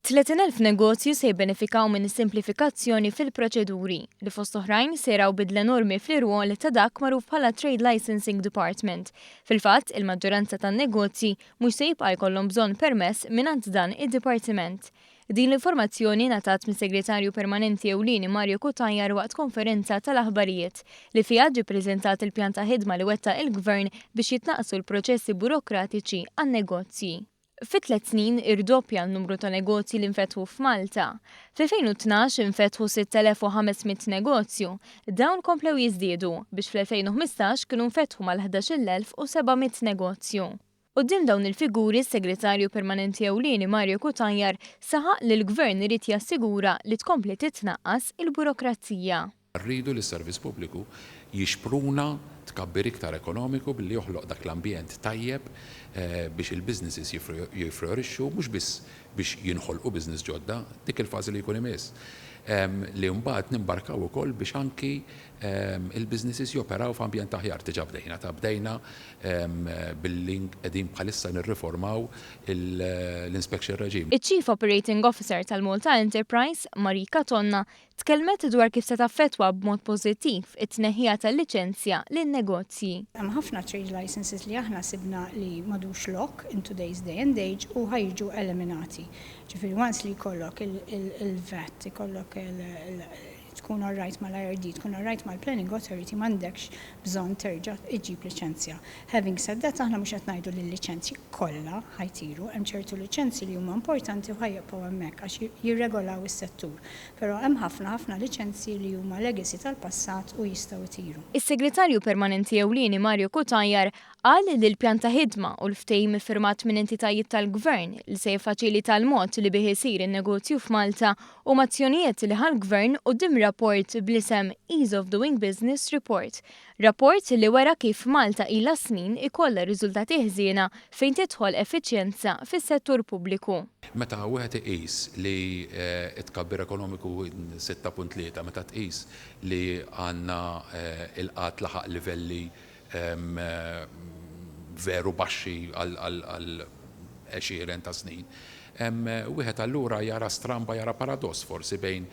30,000 negozju se jibbenefikaw minn simplifikazzjoni fil-proċeduri li fost oħrajn se jraw bidla enormi fl-irwol ta' dak magħruf bħala Trade Licensing Department. Fil-fatt, il-maġġoranza tan-negozji mhux se jibqa' jkollhom bżonn permess mingħand dan id-dipartiment. Din l-informazzjoni ngħatat mis-Segretarju Permanenti Ewlieni Mario Cutajar waqt konferenza tal-aħbarijiet li fiha ġie ppreżentat il-pjan ta' ħidma li wettaq il-Gvern biex jitnaqqsu l-proċessi burokratiċi għan-negozji. Fi tliet snin irdoppja n-numru ta' negozji li nfetħu f'Malta. Fl-2012 infetħu 6,500 negozju. Dawn komplew jiżdiedu biex fl-2015 kienu nfetħu mal-11,700 negozju. Quddiem dawn il-figuri s-Segretarju Permanenti Ewlieni Mario Cutajar saħaq li l-Gvern irid jassigura li tkompli titnaqqas il-burokrazija. Rridu li s-servizz pubbliku jixpruna tkabbir iktar ekonomiku billi joħloq dak l-ambjent tajjeb biex il-businesses jiffjorixxu, mhux biss biex jinħolqu business ġodda, dik il-fażi li jkun imiss, li mbagħad nimbarkaw ukoll biex anki il-businesses joperaw f'ambjent aħjar. Diġà bdejna, ta' bdejna billi qegħdin bħalissa nirriformaw l-inspection regime. Iċ-Chief Operating Officer tal-Malta Enterprise, Marika Tonna, Tkellmet dwar kif se taffettwa b'mod pożittiv it-tneħħija tal-liċenzja lin-negozji. Hemm ħafna trade licences li aħna sibna li m'għadux lok in today's day and age u ħa jiġu eliminati. Ġifieri once li jkollok il-VAT, ikollok tkun all right mal-IRD, tkun all right mal-Planning Authority m'għandekx bżonn terġa' iġġib liċenzja. Having said that, aħna mhux qed ngħidu li l-liċenzji kollha ħa jtiru, hemm ċertu liċenzji li huma importanti u ħa jibqgħu hemmhekk għax jirregolaw is-settur. Però hemm ħafna, ħafna liċenzji li huma legacy tal-passat u jistgħu jtiru. Is-Segretarju Permanenti Ewlieni Mario Cutajar qal li l-pjan ta' ħidma u l-ftehim iffirmat minn entitajiet tal-Gvern li se jiffaċilita l-mod li bih isir in-negozju f'Malta huma azzjonijiet li ħa l-Gvern quddiem rapport bl-isem Ease of Doing Business Report Rapport li wera kif Malta ilha snin ikollha riżultati ħżiena fejn tidħol effiċjenza fis-settur pubbliku. Meta wieħed iqis li t-tkabbir ekonomiku 6.3, meta tqis li għandna l-qgħad laħaq livelli veru baxxi għal għexieren ta' snin, wieħed allura jara stramba, jara paradoss forsi bejn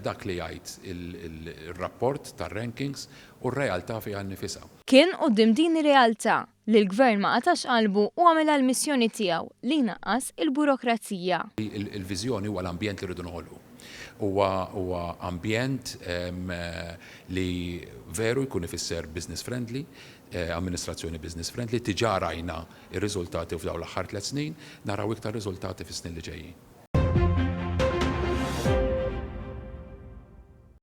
dak li jgħid ir-rapport tar-rankings u r-realtà fiha nnifisha. Kien quddiem din ir-realtà li l-Gvern ma qatax qalbu u għamilha l-missjoni tiegħu li jnaqqas il-burokrazija. Il-viżjoni huwa l-ambjent li rridu noħolqu. Huwa huwa ambjent li veru jkun ifisser business friendly, amministrazzjoni business friendly. Diġà rajna r-riżultati f'dawn l-aħħar tlett snin, naraw iktar riżultati fis-snin li ġejjin.